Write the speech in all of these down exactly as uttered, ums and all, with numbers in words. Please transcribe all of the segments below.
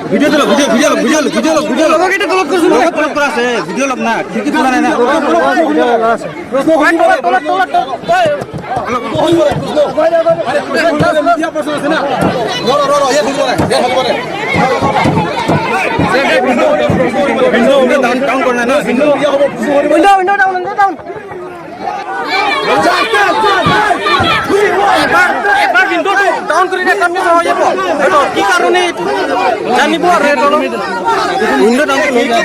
ভিডিঅ' তোলক, ভিডিঅ', ভিডিঅ' তোলক, ভিডিঅ' তোলক, ভিডিঅ' তোলক, ভিডিঅ' তোলক। লগতে তলত কৰিছো, লগতে তলত কৰা আছে, ভিডিঅ' অলপ না, খিৰিকী খোলা নাই না। তলত, তলত, তলত, তলত। Window, window down, down কৰা নাই না, window। Window, window down, window down. এবাৰ, এবাৰ উইণ্ড'টো ডাউন কৰি দিয়া, কাম হ'ব, হ'ব। এইটো কি কাৰণে এইটো জানিব আৰু এইটো অলপ। উইণ্ড' ডাউন কৰি দিয়া।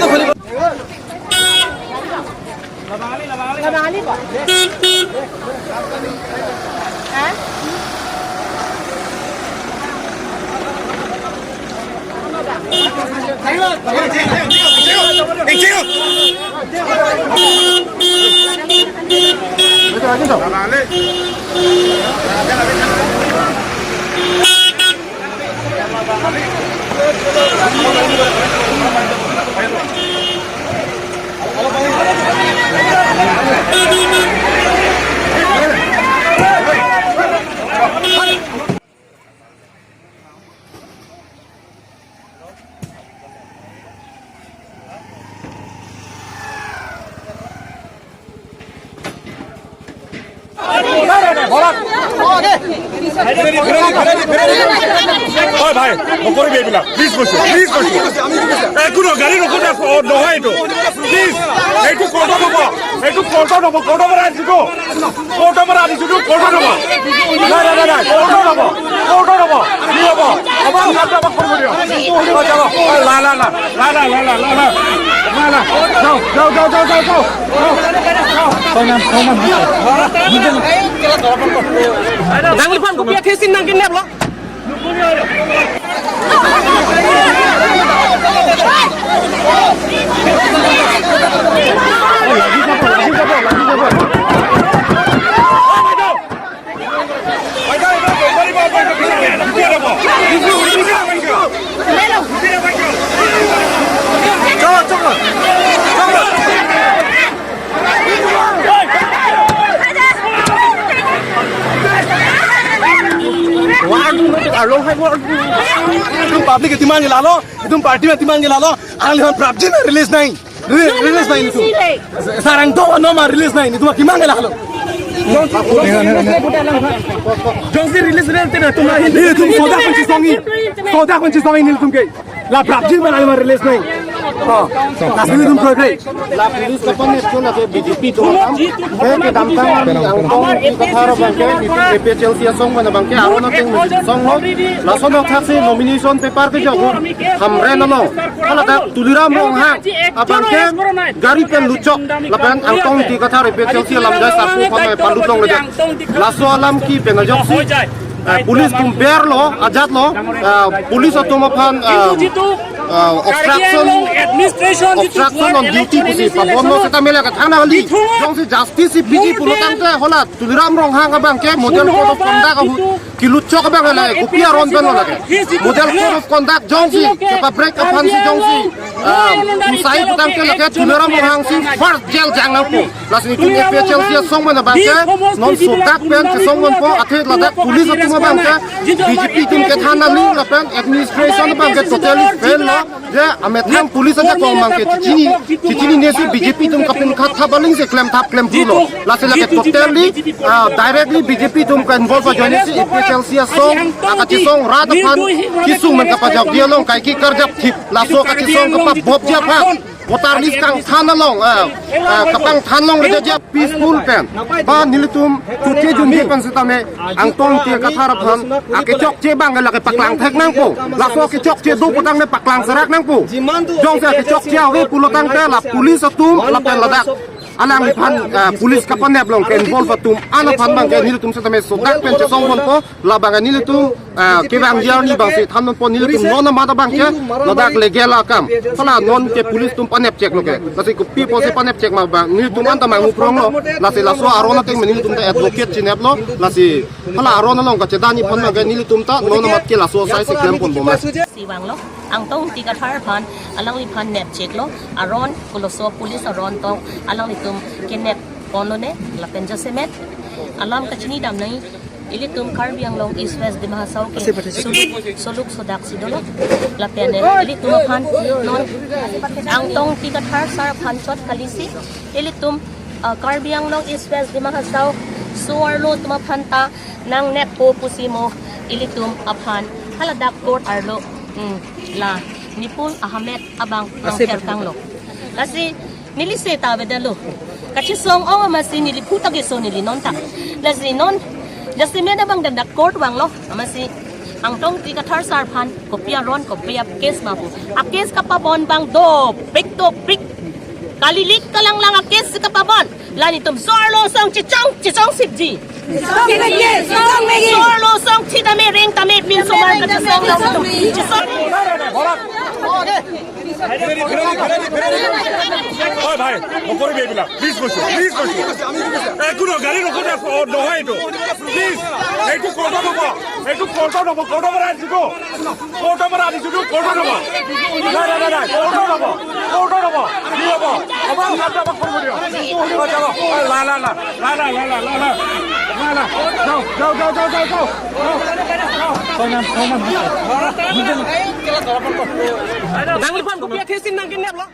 অ ভাই, নকৰিবি এইবিলাক। প্লিজ কৈছো, প্লিজ কৈছো। একো নহয়, গাড়ী ৰখাব, অ, নহয় এইটো। প্লিজ, এইটো কোৰ্টত হ'ব, এইটো কোৰ্টত হ'ব, কোৰ্টৰ পৰা আহিছো। কোৰ্টৰ পৰা আনিছো, কোৰ্টত হ'ব। নাই, নাই, নাই, নাই, কোৰ্টত হ'ব, কোৰ্টত হ'ব। কি হ'ব? হ'ব, কোৰ্টত হ'ব, কৰিব দিয়ক। অ, যাব। অ, লা, লা, লা, লা, লা। লা, লা। যাও, যাও, যাও, যাও, যাও, যাও। Nanglitum kopi athesi nangkenep lo? Itum public itum an lalo, itum party itum an lalo, alangli aphan prapjin release nai. Release, release nai itum. Sarang to no ma release nai, itum kimang lalo. Jongsi release nai te na itum ahin. Itum sodak pensi songni. Sodak pensi songni itum ke. La prapjin mana lima release nai. Oh, kasih itum koi kai. La police kapan itu lagi B J P itu kan. Kedamtang Angtong Ingti Kathar abangke A P H L C asong mana abangke aron ateng songlo. Laso nok thaksi nomination paper kejok Hamren along. Hala ta Tuliram Ronghang abangke gari pen luchok. Lapen Angtong Ingti Kathar A P H L C alam jai sarpo aphan pandut longle. Laso alam kepi pen ajoksi eh, police atum berlo, ajatlo, eh, police atum aphan, eh, eh, obstruction, obstruction on duty pusi pabomlo seta mele kathang nangli. Jongsi justice piji pulo tangte hala Tuliram Ronghang abangke model code of conduct ahut keluchok abang lake, kopi aron pen lake. Model code of conduct jongsi kepa-break aphansi jongsi ah, usai putangte lake Tuliram Ronghangsi first jail jang nangpo. Lasi itum A P H L C asong mana abangke non sodak pen kesong nangpo, athe ladak police atum abangke B J P atum kethan nangli lapen administration abangke totally fail lo. Je amethang police ajakong abangke chichini, chichinine si B J P atum kapin khat thap aling si klem thap klem pulo. Lasi lake totally, ah, directly B J P atum ke-involve ajoine si A P H L C asong, akachisong rat aphan kesung men kapajokji along kaike karjap thip. Laso kachisong kapabopji aphan voter list kangthan along, ah, ah, kapangthan longleji peaceful pen. Ba nelitum chokche junji pen setame Angtong Ingti Kathar aphan akechokche abang lake paklang thek nangpo. Laso kechokche do putangte paklang serak nangpo. Jongsi akechokche ave pulo tangte la police atum lapen ladak alangliphan, ah, police kapanep along ke-involve atum an aphan abangke nelitum setame sodak pen chesong ponpo, labang nelitum, ah, kevangji arni abangsi than ponpo, nelitum non amat abangke ladak legal akam. Hala non ke police atum panep cheklo ke. Lasi kopi pusi panep chek ma abang, nelitum anta mangupronglo. Lasi laso aron ateng nelitum ta advocate chineplo. Lasi hala aron along kachedani aphan abangke nelitum ta non amat ke laso asai si klem ponbom. Si vanglo, Angtong Ingti Kathar aphan, alangliphan nep cheklo, aron koloso police aron tong, alanglitum kenep ponlone, lapen jasemet alam kachini damnai, ilitum Karbi Anglong East West Dima Hasao ke soluk, soluk sodak si dolo, lapen ilitum aphan non Angtong Ingti Kathar sir aphan chot kalisi, ilitum, ah, Karbi Anglong East West Dima Hasao so-arlo atum aphan ta nangneppo pusi mo ilitum aphan haladak court arlo, hmm, la nipul ahamet abang nangther tanglo. Lasi neli seta avedetlo. Kachesong ong amatsi neli phu ta keso neli non ta. Lasi non jasemet abang dak court vanglo amatsi Angtong Ingti Kathar sir aphan kopi aron kopi a-case ma pu. A-case kapabon abang dopik dopik, kalilik kalanglang a-case kapabon. La nelitum so-arlo asong chechong chechong sipji. Chechong sipji, chechong sipji. So-arlo asong thi tame reng tame pinsomar kachesong along nelitum chesong. ওই ভাই, নকৰিবি এইবিলাক। প্লিজ কৈছো, প্লিজ কৈছো। একো নহয়, গাড়ী ৰখাব দিয়া, অ, নহয় এইটো। প্লিজ, এইটো কোৰ্টত হ'ব, এইটো কোৰ্টত হ'ব, কোৰ্টৰ পৰা আহিছো তো। কোৰ্টৰ পৰা আনিছো তো, কোৰ্টত হ'ব। নাই, নাই, নাই, নাই, কোৰ্টত হ'ব, কোৰ্টত হ'ব। কি হ'ব? হ'ব, হ'ব, হ'ব, কৰিব দিয়ক। হ'ব, যাব। লা, লা, লা, লা, লা। লা, লা। যাওক, যাওক, যাওক, যাওক, যাওক। Nang lipan kopi a-case nangkenep lo.